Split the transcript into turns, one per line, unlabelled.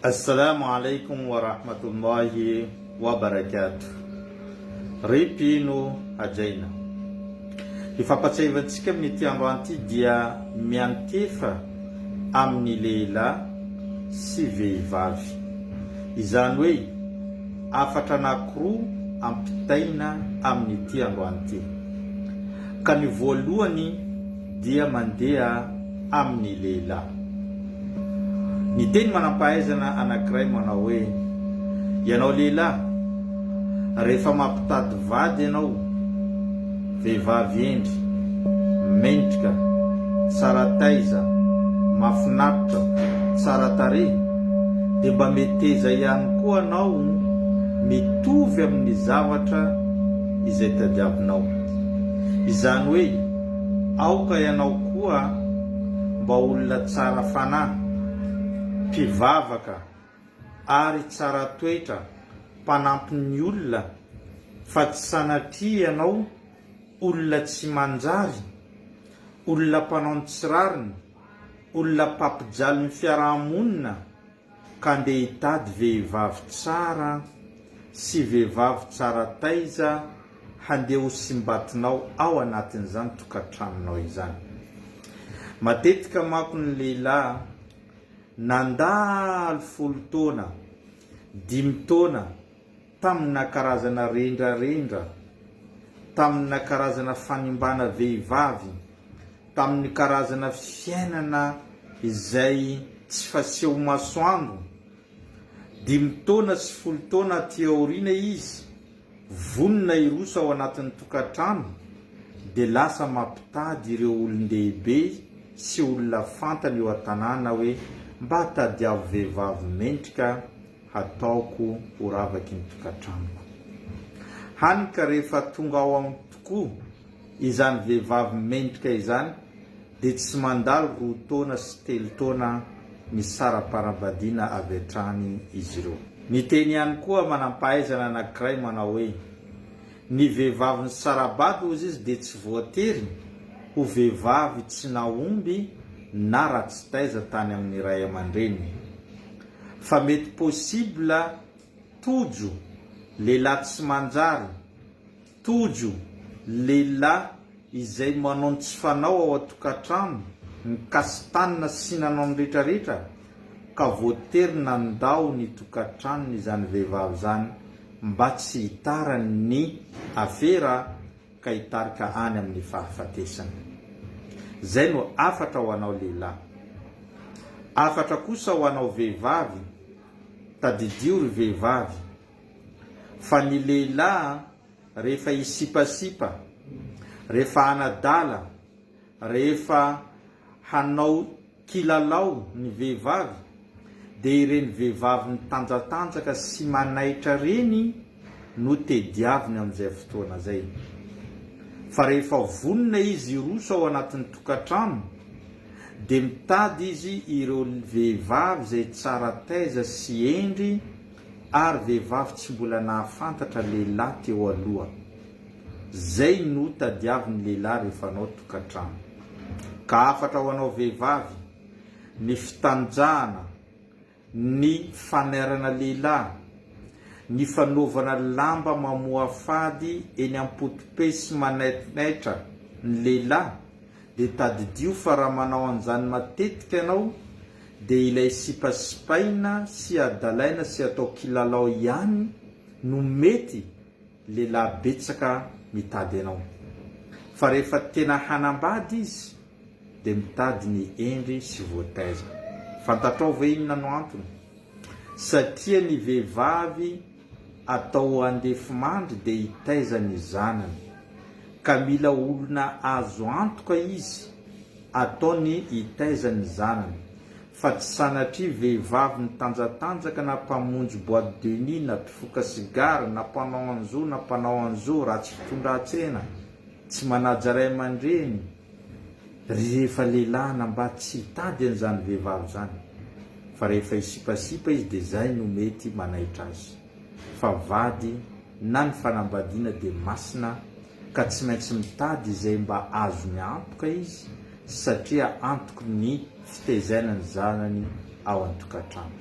Assalamu alaikum wa rahmatullahi wa barakatuh. Ry mpino hajaina. Ny fampatsiahivantsika amin'ity androany ity dia miantefa amin'ny lehilahy sy vehivavy. Izany hoe hafatra anankiroa ampitaina amin'ity androany ity. Ka ny voalohany dia mandeha amin'ny lehilahy. Niteny manampahaizana anankiray manao hoe, Ianao lehilahy, rehefa mampitady vady ianao, vehivavy hendry, mendrika, tsara taiza, mahafinaritra, tsara tarehy, dia mba meteza ihany koa anao mitovy amin'ny zavatra izay tadiavinao. Izany hoe, aoka ianao koa mba olona tsara fanahy, mpivavaka ary tsara toetra, mpanampy ny olona fa tsy sanatria ianao olona tsy manjary, olona mpanao ny tsy rariny, olona mpampijaly ny fiaraha-monina, ka ndeha hitady vehivavy tsara sy vehivavy tsara taiza handeha ho simbatinao ao anatin'izany tokantranonao izany. Matetika manko ny lehilahy nandalo folo taona, dimy taona tamina karazana rendrarendra, tamina karazana fanimbana vehivavy, tamin'ny karazana fiainana izay tsy faseho masoandro, dimy taona sy folo taona aty aoriana izy vonona hiroso ao anatin'ny tokantrano dia lasa mampitady ireo olon-dehibe sy olona fantany eo an-tanàna hoe mba tadiavo vehivavy mendrika hataoko ho ravaky ny tokantranoko. Hany ka rehefa tonga ao amiko tokoa izany vehivavy mendrika izany dia tsy mandalo roa taona sy telo taona misara-panambadiana avy hatrany izy ireo. Niteny ihany koa manampahaizana anankiray manao hoe, Ny vehivavy nisara-bady hozy izy dia tsy voatery ho vehivavy tsy nahomby na ratsy taiza tany amin'ny ray aman-dreniny. Fa mety possible tojo lehilahy tsy manjary, tojo lehilahy izay manao ny tsy fanao ao an-tokantrano, nikasi-tanana sy nanao ny retraretra ka voatery nandao ny tokantranony izany vehivavy izany mba tsy hitarany ny afera ka hitarika any amin'ny fahafatesana. Izay no hafatra ho anao lehilahy. Hafatra kosa ho anao vehivavy, tadidio ry vehivavy, fa ny lehilahy rehefa hisipasipa, rehefa hanadala, rehefa hanao kilalao ny vehivavy dia ireny vehivavy mitanjatanjaka sy manaitra ireny no tediaviny amin'izay fotoana izay. Fa rehefa vonona izy hiroso ao anatin'ny tokantrano dia mitady izy ireo vehivavy izay tsara taiza sy hendry ary vehivavy tsy mbola nahafantatra lehilahy teo aloha. Zay no tadiavin'ny lehilahy rehefa anao tokantrano. Ka hafatra ho anao vehivavy, ny fitanjahana, ny fanairana lehilahy, ny fanaovana lamba mamoafady eny am-poto-pe sy manaitnaitra ny lehilahy dia tadidio fa raha manao an'izany matetika ianao dia ilay sipasipaina sy adalaina sy atao kilalao ihany no mety lehilahy betsaka mitady anao. Fa rehefa tena hanambady izy dia mitady ny hendry sy voataiza. Fantatrao ve inona no antony? Satria ny vehivavy atao andefimandry dia hitaiza ny zanany. Ka mila olona azo antoka izy ataony hitaiza ny zanany. Fa tsy sanatria vehivavy mitanjatanjaka na mpamonjy boite de nuit na mpifoka sigara na mpanao an'zao na mpanao an'zao, ratsy fitondran-tsena, tsy manaja ray aman-dreny, rehefa lehilahy na mba tsy hitady an'izany vehivavy izany fa rehefa hisipasipa izy dia zay no mety manaitra azy fa vady na ny fanambadiana dia masina ka tsy maintsy mitady izay mba azony antoka izy satria antoky ny fitezaina ny zanany ao an-tokantrano.